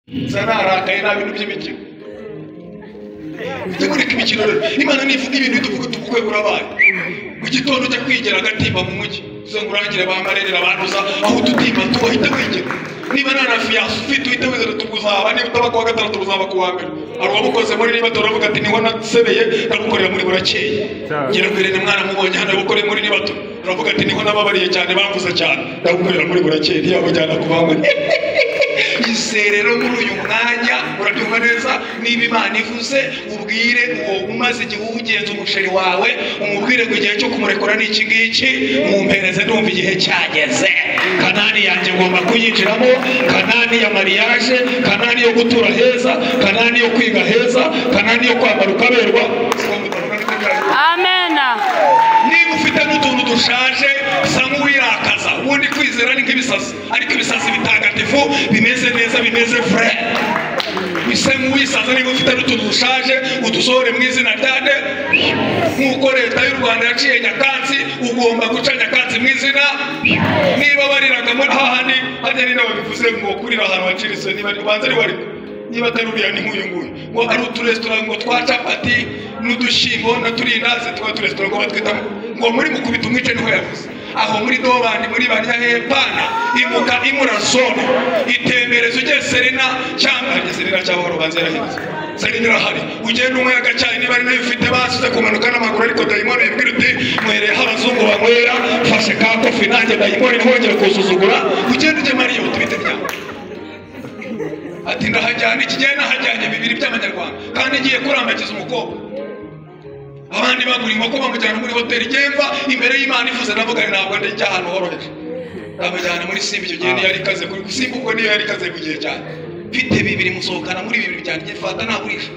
Zanarakaye nta bintu by'imikino. Ujye mureka imikino rero. Imana nivuga ibintu tuvuga tubukwe burabaye. Mu gitondo ujya kwigera agatimba mu mujyi. Uze ngo urangire ba marerera banuza aho ututimba tubahita wigira. Niba nta na fiyanse ufite uhita wizera tuguzaba, niba utaba kuwa gatandatu uzaba kuwa mbere. Hari uwabukoze muri niba turavuga ati niho nasebeye ndabukorera muri burakeye. Ngira ngo Irene mwana mubonye hano yabukoreye muri niba turavuga ati niho nababariye cyane bamvuze cyane ndabukorera muri burakeye ntiyabujyana ku bamwe. Izere rero muri uyu mwanya urabyumva neza, niba Imana ivuze ubwire uwo umaze igihe ugenza umusheri wawe, umubwire ngo igihe cyo kumurekura ni iki ngiki, mumpereze ndumva igihe cyageze. Kanani yanjye ngomba kuyinjiramo, Kanani ya mariage, Kanani yo gutura heza, Kanani yo kwiga heza, Kanani yo kwambara ukaberwa. Amen. Niba ufite n'utuntu dushaje sa nk'uwirakaza, ubundi kwizera ni nk'ibisazi, ariko ibisazi bitagatifu bimeze neza, bimeze frais. Wise nk'uwisaza, niba ufite n'utuntu dushaje udusohore mu izina rya nde. Nk'uko leta y'u Rwanda yaciye nyakatsi, ugomba guca nyakatsi mu izina. Niba bariraga muri hahandi hajya ni nabo bivuze ngo kurira ahantu haciritse, niba ubanza ari wari, niba atari uriya ni nk'uyu nguyu, ngo ari uturesitora ngo twa capati n'udushyimbo n'uturindazi twa turesitora ngo batwita ngo muri mukubita umwice, niho yavuze aho muri dobandi muri barya hepana. Imuka imura zone, itembereza ujye Serena cyangwa harya Serena cyangwa urubanza yarahindutse, Serena irahari, ugenda unywera agacyayi niba ari nayo ufite, basize kumanuka n'amaguru, ariko dayimoni yibwira uti mwereyeho abazungu banywera, mfashe ka kofi nanjye dayimoni ntwongere kusuzugura. Ugenda ujye Mariyoti ibiti byawe ati ndahajyana iki gihe, nahajyanye 2 by'amanyarwanda kandi ngiye kurambagiza umukobwa. Abandi bagura inkoko bamujyana muri hoteli, gemva imbere y'Imana ivuze ndavuga ntabwo ndijya ahantu horoheje, ndamujyana muri Simba. Icyo gihe niyo yari ikaze kuri Simba, ubwo niyo yari ikaze ku gihe cyane. Mfite 2 musohokana muri 2 byanjye, fata nagurisha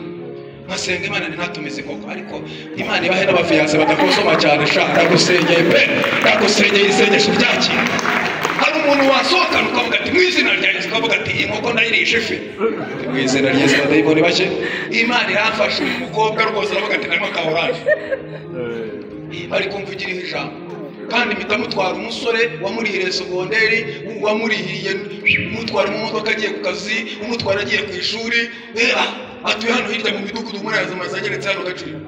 nkasenga Imana ntatumize inkoko. Ariko Imana ibahe n'abafiyanse badakosoma cyane sha, ndagusengeye pe, ndagusengeye isengesho ryakira. Hari umuntu wasohokana ukavuga ati mu izina rya Yesu, ukavuga ati inkoko ndayirisha ifi mu izina rya Yesu, abadayimoni bake. Imana iramfasha uyu mukobwa rwose aravuga ati narimo ka oranje ariko mvugiriho ijambo, kandi mpita mutwara umusore wamurihiriye segonderi, wamurihiriye, umutwara mu modoka agiye ku kazi, umutwara agiye ku ishuri. Reba atuye hano hirya mu midugudu, muri aya mazu ageretse hano Gacuriro,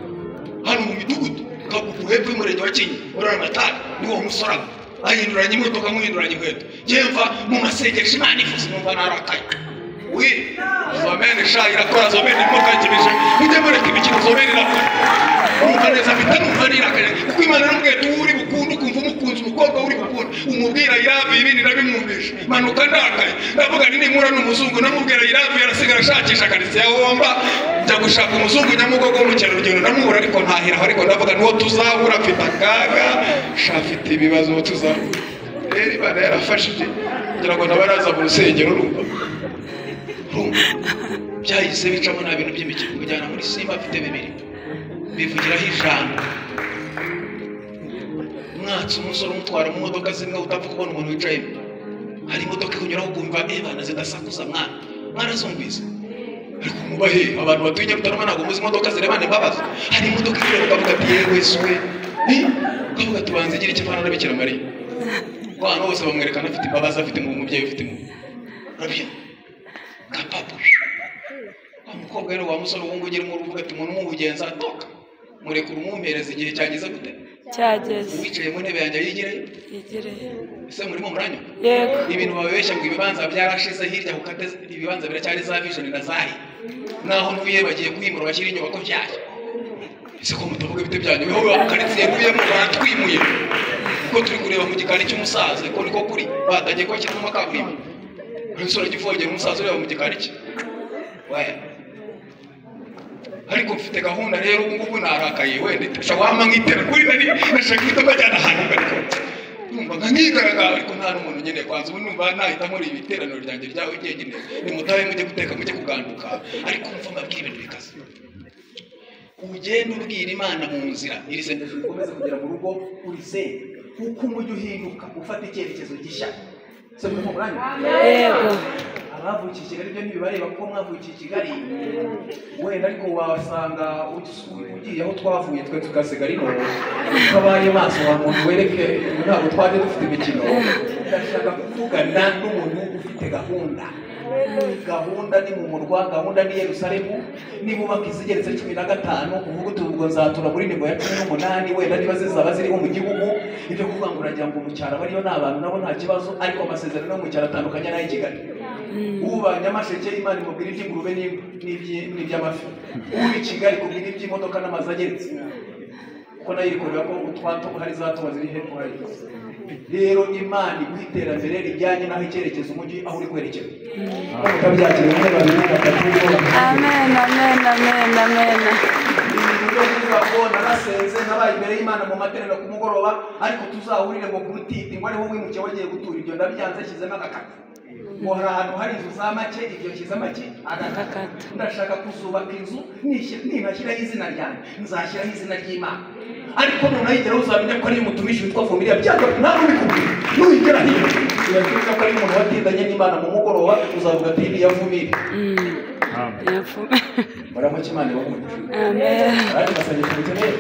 hano mu midugudu Kagugu hepfo y'umurenge wa Kinyinya, muri amatara ni uwo musore ahinduranya imodoka nkuhinduranya inkweto. Njyewe mu masengesho Imana ivuze numva narakaye. Wi zomene sha irakora, zomene ntimukakibije, mujye mureka imikino, zomene irakora. Numva neza mpita numva nirakaye kuko Imana yaramubwiye ati uri bukunde ukumva umukunzi umukobwa uri bukunde umubwira yiravi, ibindi ndabimwumvisha. Manuka ndakaye ndavuga nti nimura n'umuzungu namubwira yiravi, arasigara ashakisha karitsiye aho womba. Njya gushaka umuzungu Nyamugogo w'umukerarugendo ndamubura, ariko ntahira aho, ariko ndavuga n'uwo tuzahura mfite akaga sha, afite ibibazo uwo tuzahura. Rero Imana yarafashije kugira ngo nabaraza mu rusengero, urumva byahise bicamo nta bintu by'imikino. Kujyana muri Simba afite 2 bivugiraho ijambo, mwatsi umusore umutwara mu modoka zimwe utapfa kubona umuntu wicayemo. Hari imodoka ikunyuraho ukumva ebana zidasakuza, mwana mwarazumvise, ariko mubahe abantu batuye Nyarutarama ntabwo muzi imodoka zirebana imbabazi. Hari imodoka ikureba ukavuga ati yewe suwe, ukavuga ati banza igira icyo ivana na Bikira Mariya, kuko ahantu hose bamwerekana afite imbabazi, afite umubyeyi ufite impuhwe. Urabyumva kapapa wa mukobwa rero wa musore uwo ngugira umuntu uvuga ati umuntu umugenza atoka murekura umumpereza igihe cyageze gute cyageze, uwicaye mu ntebe yanjye yigire yigire. Ese murimo muranywa? Yego. Ibintu babeshya ngo ibibanza byarashize hirya kukate, ibibanza biracyari za Vision na zahi naho ntuye bagiye kwimura bashyira inyubako nshyashya. Ese ko mutavuga ibiti byanyu weho karitsiye ntuyemo baratwimuye kuko turi kureba mu gikari cy'umusaza, ko niko kuri batangiye kubashyiramo kaburimbo. Umusore ugifogera umusaza ureba mu gikari cye we. Ariko mfite gahunda rero ubu ngubu narakaye wenda wampa nkitera kuri nari nashaka guhita mbajyana ahantu, ariko numva nka nkigaragara, ariko nta n'umuntu nkeneye kwanza. Ubu numva nahita muri ibiteraniro ryanjye ryawe jyenyine, nimutahe mujye guteka mujye kuganduka, ariko mva mbabwira ibintu bikaze. Ugenda ubwira Imana mu nzira, iri sengesho rikomeze kugera mu rugo urisenge, kuko umujyi uhinduka ufata icyerekezo gishya. Se muri mu mwanya? Yego. Abavukiye i Kigali ibyo ntibibareba kuko mwavukiye i Kigali wenda, ariko wasanga ugiye aho twavuye twe tugasigara ino utabaye maso wa muntu wereke ntabwo twaje dufite imikino. Ndashaka kuvugana n'umuntu ufite gahunda. Gahunda ni mu murwa, gahunda ni Yerusalemu. Niba ubaka izigeretse 15 uvuga uti ubwo nzatura muri nivo ya 18, wenda niba zizaba ziriho mu gihugu. Ibyo kuvuga ngo uragira ngo mu cyaro bariyo ni abantu nabo nta kibazo, ariko amasezerano yo mu cyaro atandukanye n'ay'i Kigali. Uba Nyamasheke Imana imubwira iby'ingurube n'iby'amafi, uba i Kigali kubwira iby'imodoka n'amazu ageretse, kuko nayo iri kureba ko utwato hari za tuba ziri hepfo hariya. Rero Imana iguha iterambere rijyanye n'aho icyerekezo umujyi aho uri kwerekeza. Amen, amen, amen, amen. Ibintu byo kuvuga ngo narasenze nabaye imbere y'Imana mu materaniro ku mugoroba, ariko tuzahurire ngo ku rutiti ngo ariho wimukiye wagiye gutura, ibyo ndabyanze nshyizemo agakata. Ngo hari ahantu hari inzu za make, ibyo nshyizemo agakata. Ndashaka kuzubaka inzu, ninashyiraho izina ryanjye nzashyiraho izina ry'Imana, ariko nunayigeraho uzamenya ko ari umutumishi witwa Vumilia. Byanga ntabwo ubikubwira, nuyigera hino urabyuka ko ari umuntu watindanye n'Imana mu mugoroba, uzavuga ati ni iya Vumilia. Muramuke, Imana ibahe. Amen. Ariko masengesho mukeneye,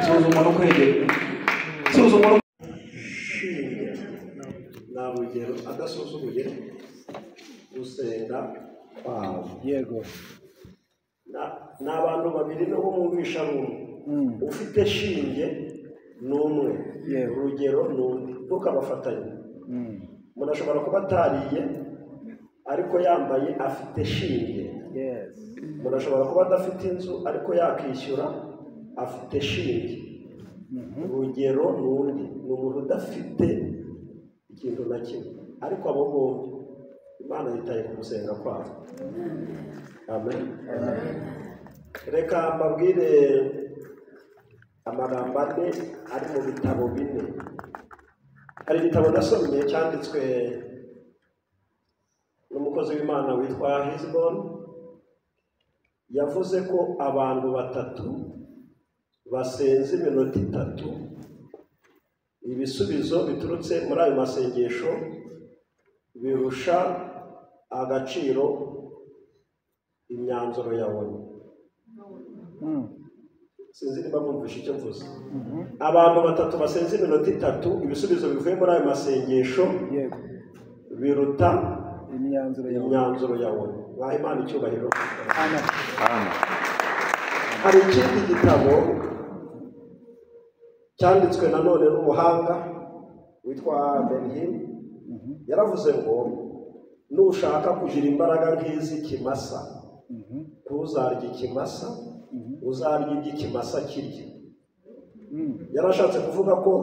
suhuza umuntu ukwegera, suhuza umuntu. Nta rugero adasuzuguye gusenga kwawe. Yego. Ni abantu babiri n'uwo mwumvisha ari umwe. Ufite shinge ni umwe, urugero ni undi, ntukabafatanye. Umuntu ashobora kuba atariye ariko yambaye afite shinge. Umuntu ashobora kuba adafite inzu ariko yakishyura afite shinge. Urugero ni undi, ni umuntu udafite ikintu na kimwe, ariko abo bombi Imana yitaye ku gusenga kwabo. Amen. Reka mbabwire amagambo ane ari mu bitabo bine. Hari igitabo nasomye cyanditswe n'umukozi w'Imana witwa Hezbon, yavuze ko abantu batatu basenze iminota 3, ibisubizo biturutse muri ayo masengesho birusha agaciro imyanzuro ya ONU. Sinzi niba mwumvishe icyo mvuze. Abantu batatu basenze iminota 3, ibisubizo bivuye muri ayo masengesho biruta imyanzuro ya ONU. Baha Imana icyubahiro. Hari ikindi gitabo cyanditswe nanone n'umuhanga witwa Benhim, yaravuze ngo nushaka kugira imbaraga nk'izi kimasa, ntuzarye ikimasa, uzarya iby'ikimasa kirya. Yarashatse kuvuga ko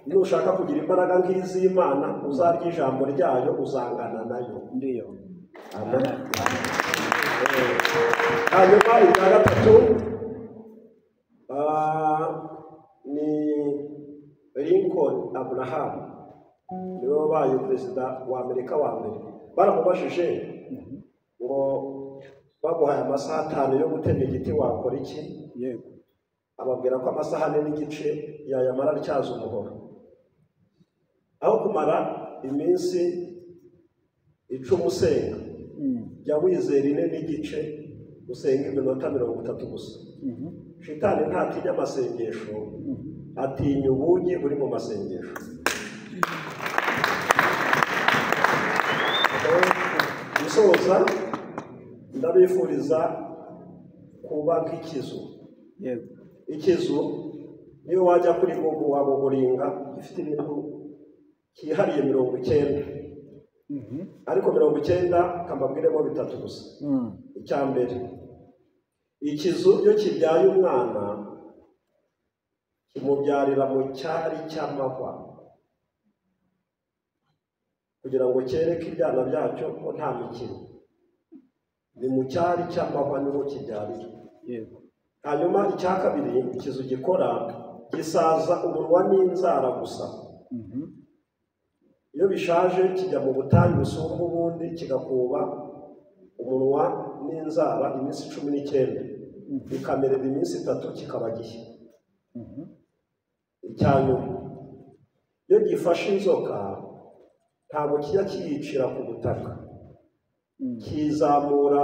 nushaka kugira imbaraga nk'iz'Imana uzarya ijambo ryayo, uzangana nayo. Ndiyo. Amen. Hanyuma irya gatatu ni Lincoln Abraham, niwe wabaye perezida wa Amerika wa mbere. Baramubajije ngo baguhaye amasaha 5 yo gutema igiti wakora iki? Yego. Ababwira ko amasaha 4 n'igice yayamara atyaza umuhoro, aho kumara iminsi 10 usenga, jya wizera 4 n'igice usenga iminota 30 gusa. Shitani ntatinya amasengesho, atinya ubugi buri mu masengesho. Gusoza, ndabifuriza kuba nk'ikizu. Yego. Ikizu niyo wajya kuri Google wabuguringa, gifite ibintu cyihariye 90, ariko 90 kambabwiremo 3 gusa. Icya mbere, ikizu iyo kibyaye umwana kimubyarira mu cyari cy'amahwa, kugira ngo cyereke ibyana byacyo ko nta mikino. Ni mu cyari cy'amahwa niho kibyarira. Yego. Hanyuma icya kabiri ikizu gikora, gisaza umunwa n'inzara gusa. Iyo bishaje kijya mu butayu busumba ubundi, kigakuba umunwa n'inzara iminsi 19, bikamerera iminsi 3 kikaba gishya. Icya nyuma, iyo gifashe inzoka ntabwo kijya kiyicira ku butaka, kizamura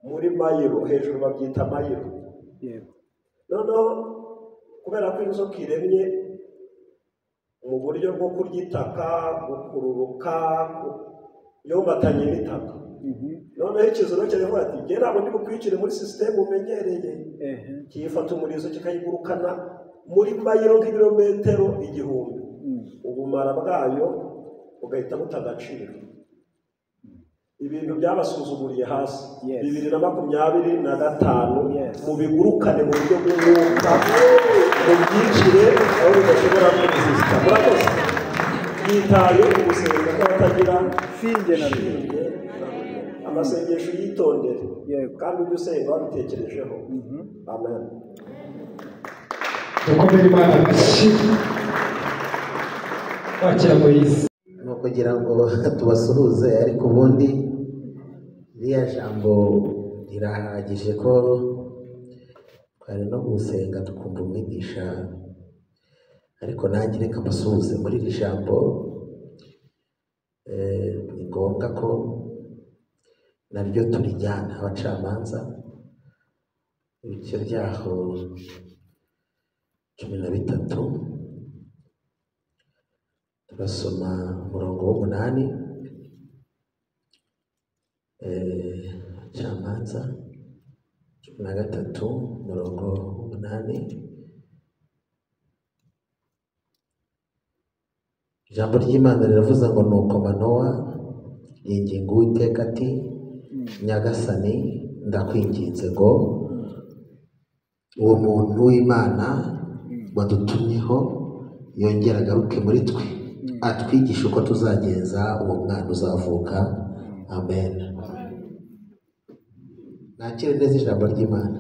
muri mayiro, hejuru babyita mayiro. Yego. Noneho kubera ko inzoka iremye mu buryo bwo kurya itaka, gukururuka, Yomatanye n'itaka. Noneho ikizu nacyo kiravuga ati njye ntabwo ndi bukwicire muri sisiteme umenyereye. Kiyifata umurizo kikayigurukana muri mayiro nk'ibirometero 1000. Ubumara bwayo ugahita buta agaciro. Ibintu byabasuzuguriye hasi 2025 mubigurukane mu buryo bw'umwuka, mubyicire aho bidashobora kuresisita. Murakoze. Yitaye ku gusenga kw'abatagira shinge na rugero. Amasengesho yitondere kandi ujye usenga wabitekerejeho. Amen. Dukomere Imana amashyi wakira Moyize. Ni ukugira ngo tubasuhuze, ariko ubundi iriya jambo rirahagije ko twari no gusenga tukumva umwigisha, ariko nanjye reka mbasuhuze muri iri jambo. Ni ngombwa ko naryo turijyana abacamanza, ibice byaho 13 turasoma umurongo w'8. Abacamanza 13 umurongo w'8. Ijambo ry'Imana riravuze ngo nuko Manowa yinginga Uwiteka ati Nyagasani ndakwinginze ngo uwo muntu w'Imana wadutumyeho yongere agaruke muri twe, atwigishe uko tuzagenza uwo mwana uzavuka. Amen. Nakire neza ijambo ry'Imana.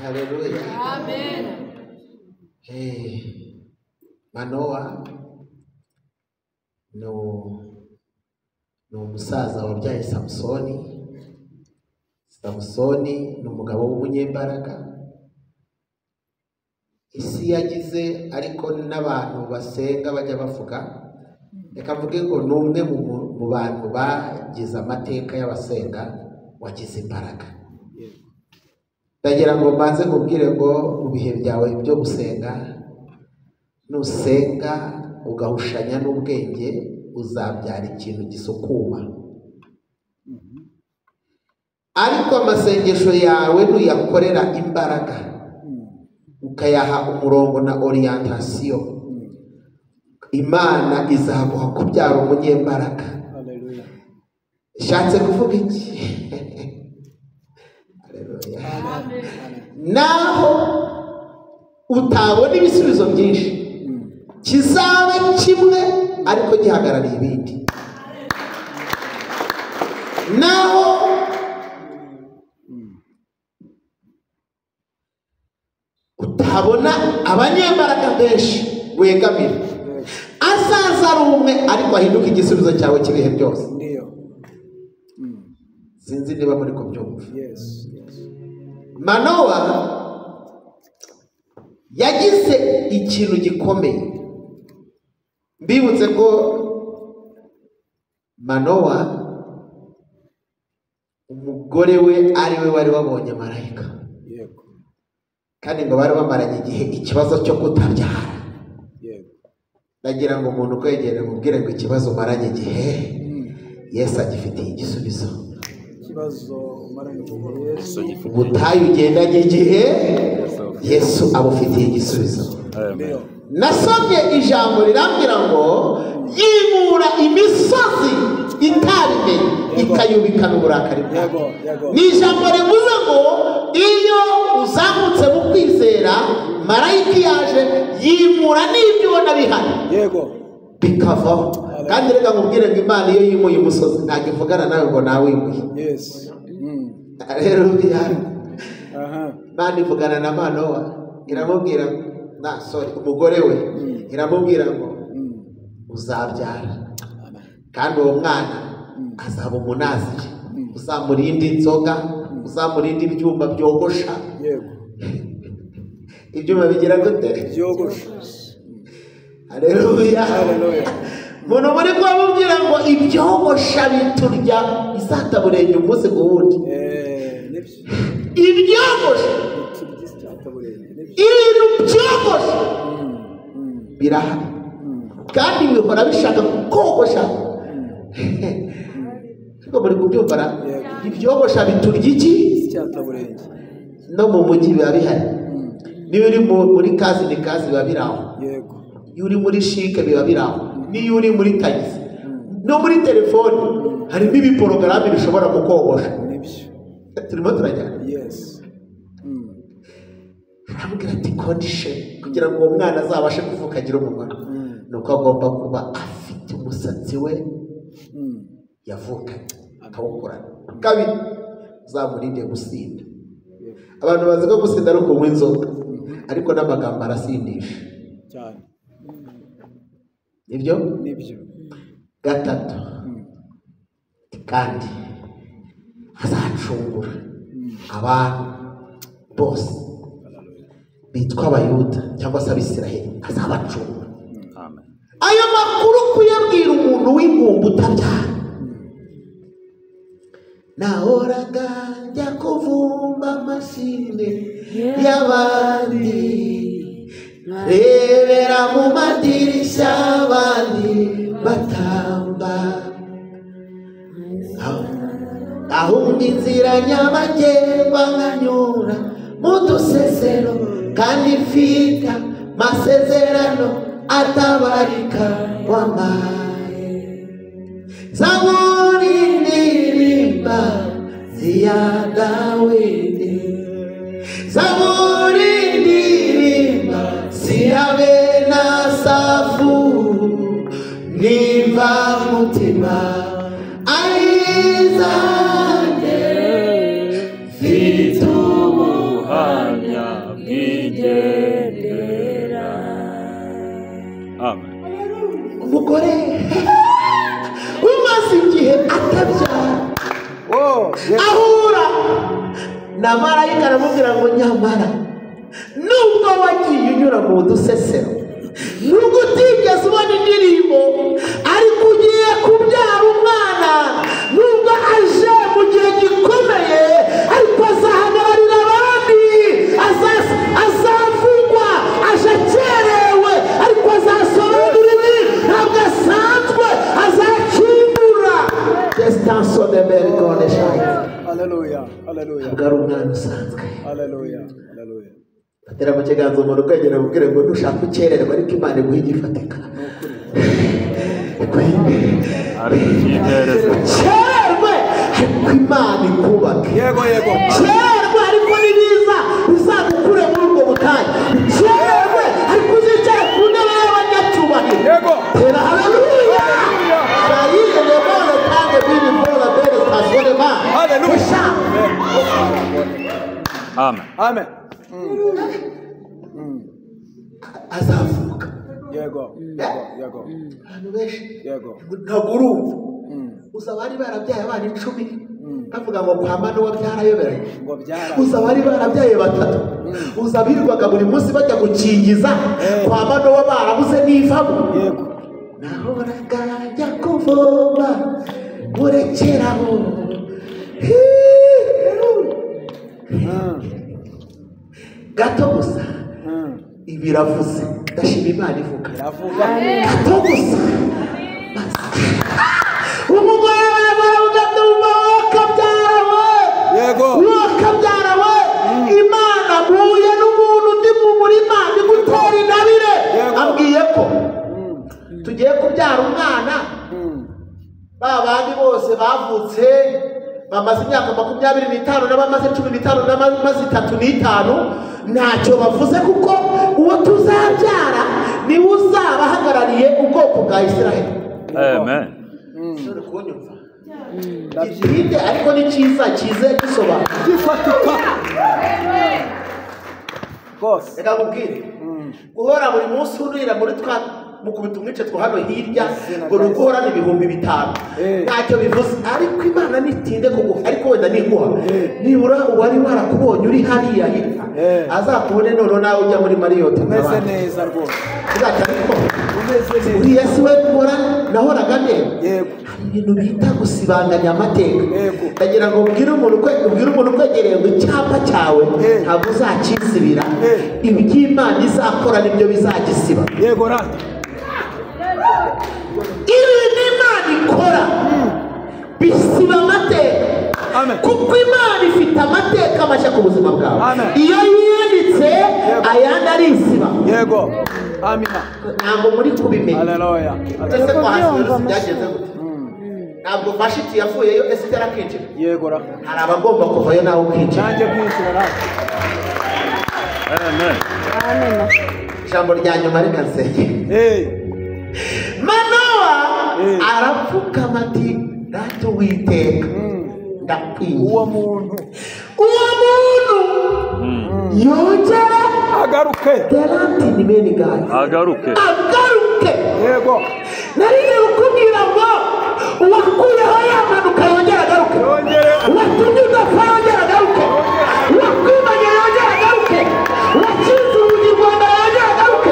Haleluya. Amen. Manowa ni umusaza wabyaye Samusoni. Samusoni ni umugabo w'umunyembaraga isi yagize, ariko n'abantu basenga bajya bavuga, reka mvuge ngo ni umwe mu bantu bagize amateka y'abasenga wagize imbaraga. Ndagira ngo mbanze nkubwire ngo mu bihe byawe byo gusenga, nusenga ugahushanya n'ubwenge uzabyara ikintu gisukuma. Ariko amasengesho yawe nuyakorera imbaraga, ukayaha umurongo na orientation, Imana izaguha kubyara umunyembaraga. Shatse kuvuga iki? Haleluya. Naho utabona ibisubizo byinshi, kizabe kimwe ariko gihagarariye ibindi. Naho utabona abanyembaraga benshi wegamira, azaza ari umwe ariko ahinduka igisubizo cyawe cy'ibihe byose. Sinzi niba muri kubyumva. Manowa yagize ikintu gikomeye. Mbibutse ko Manowa umugore we ari we wari wabonye marayika, kandi ngo bari bamaranye igihe ikibazo cyo kutabyara. Ndagira ngo umuntu ukwegere mubwire ngo ikibazo umaranye igihe Yesu agifitiye igisubizo. Ubutayu ugendanye igihe Yesu abufitiye igisubizo. Nasomye ijambo rirambwira ngo yimura imisozi itabimenye ikayubikana uburakari bwayo. Ni ijambo rivuze ngo iyo uzamutse mu kwizera, marayika yaje yimura n'ibyo ubona bihari bikavaho. Kandi reka nkubwire ngo Imana iyo yimuye umusozi ntabwo ivugana nawe ngo nawe wimuye. Haleluya. Imana ivugana na Manowa iramubwira, na sorry, umugore we iramubwira ngo uzabyara kandi uwo mwana azaba umunaziri, uzamurinda inzoga, uzamurinda ibyuma byogosha. Ibyuma bigira gute? Byogosha. Haleluya. Umuntu muri kubabwira ngo ibyogosha biturya izataburenge umunsi ku wundi. Ibyogosha, ibintu byogosha birahari. Kandi bihora bishaka kogosha. Ariko muri kubyumva ibyogosha biturya iki? No mu mujyi biba bihari. Niyo uri muri kazi ni kazi biba biri aho. Iyo uri muri shike biba biri aho. Niyo uri muri tagisi no muri telefoni harimo ibiporogaramu bishobora kukogosha. Turimo turajyana. Arambwira ati condition kugira ngo uwo mwana azabashe kuvuka agire umumaro nuko agomba kuba afite umusatsi we yavukanye akawukurana. Kabiri, uzamurinde gusinda. Abantu bazi ko gusinda ari ukunywa inzoga, ariko n'amagambo arasindisha cyane. Nibyo? Nibyo. Gatatu, kandi azacungura abantu bose bitwa Abayuda cyangwa se Abisiraheli, azabacungura. Amen. Ayo makuru kuyabwira umuntu w'ingumba utabyara. Nahoraga njya kuvumba amashimwe y'abandi, rebera mu madirishya abandi batamba, ahumba inzira nyabagendwa nkanyura mu dusesero, kandi mfite amasezerano atabarika wampaye. Zaburi ndirimba ziya Dawidi, Zaburi ndirimba ziya bene Asafu, nimba mutima ayizanjye mfite ubuhamya bwigendera. Amen. Umugore umaze igihe atabyara ahura na marayika aramubwira ngo nyamara nubwo wagiye unyura mu dusesero, nubwo utigeze ubona indirimbo, ariko ugiye kubyara umwana, nubwo aje mu gihe gikomeye, ariko azahagararira abandi, azavugwa aje akerewe, ariko azasobanura ibi ntabwo asanzwe, azacungura. Destanso de bergone shine. Haleluya, haleluya. Ntabwo ari umwana usanzwe. Haleluya, haleluya. Atera mu kiganza umuntu ukwegera ubwire ngo ntushaka ukererwa, ariko Imana iguhe igifatika. Kererwe ariko Imana ikubake. Yego, yego. Kererwe ariko ni biza bizagukure muri ubwo butayu. Kererwe ariko uzicare ku ntebe y'abanyacyubahiro. Yego. Tera haleluya. Shayire lebole tange bibi bola bere stasone ma. Haleluya. Amen. Amen. Azavuka. Yego, yego, yego. Abantu benshi Yego. ntabwo urumva. Uza bari barabyaye abana 10 bavuga ngo kwa Manowa byarayoberanye. Ngo byara. Uza bari barabyaye 3. Uza birirwaga buri munsi bajya gukingiza kwa Manowa barabuze n'ivamo. Yego. Nahoraga njya kuvoma murekeraho. Gato gusa ibiravuze. Ndashima Imana ivuga. Iravuga. Gato gusa. Umugore baravuga tumba wakabyara we. Yego. Wakabyara we. Imana mpuye n'umuntu undi mu murima ndi gutera intabire. Ambwiye ko tugiye kubyara umwana. Ba bandi bose bavutse bamaze imyaka 25 n'abamaze 15 n'abamaze 35 ntacyo bavuze, kuko uwo tuzabyara niwe uzaba ahagarariye ubwoko bwa Isiraheli. Amen. None kunyumva Gitinde ariko ni cyiza cyize gisobanura Gifatika. Rwose. Reka nkubwire, guhora buri munsi urira muri twa mukubita umwice two hano hirya ngo ni uguhorana 5000 ntacyo bivuze, ariko Imana nitinde kuguha, ariko wenda niguha nibura uwari warakubonye uri hariya hirya azakubone none nawe ujya muri Marriott Umeze neza rwose. Ariko Umeze neza. uriya si we mpora nahoraga ndeba. Yego. Hari ibintu bita gusibanganya amateka. Yego. Ndagira ngo ubwire umuntu ukwegereye ngo icyapa cyawe ntabwo uzakisibira, iby'Imana izakora nibyo bizagisiba. Yego rata. Bisiba amateka. Amen. Kuko Imana ifite amateka mashya ku buzima bwawe. Amen. Iyo yiyanditse ayandi arisiba. Yego. Amina. Ntabwo muri kubimenya. Haleluya. Ese ko hasi byagenze gute? Ntabwo Vashiti yavuyeyo Esiteri akinjira. Yego ra. Hari abagomba kuvayo nawe ukinjira. Nanjye kwinjira nawe. Amen. Amen. Ijambo rya nyuma reka nsenge. Manowa arapfukama ati data Uwiteka ndakwinginze. Uwo muntu yongera agaruke. Terantini bene gayi. Agaruke. Agaruke. Yego. Nariye kukubwira ngo uwakuyeho yamanuka yongera agaruke. Uwatumye udapfa yongera agaruke. Uwakwimanye yongera agaruke. Uwakinze urugi rwa mbere yongera agaruke.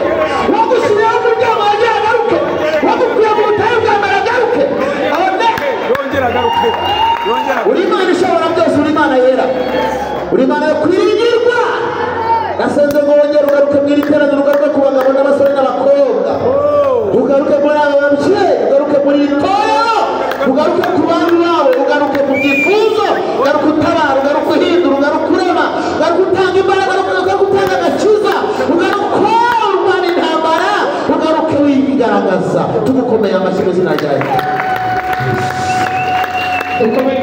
Uwagushyiriyeho umuryango yongera agaruke. Uwagukuye mu butayu bwa mbere agaruke. Amen. Yongera agaruke. Yongera. Uri Imana ishobora byose, uri Imana yera, uri Imana yo kwiringirwa. Nasenze ngo wongere ugaruke mu iri teraniro, ugaruke ku bagabo n'abasore n'abakobwa, ugaruke muri aba babyeyi, ugaruke muri iri torero, ugaruke ku bantu bawe, ugaruke mu byifuzo, ugaruke utabara, ugaruke uhindura, ugaruke urema, ugaruke utanga imbaraga, ugaruke utanga agakiza, ugaruke urwana intambara, ugaruke wigaragaza. Tugukomeye amashyi mu izina rya Yesu. Dukomere.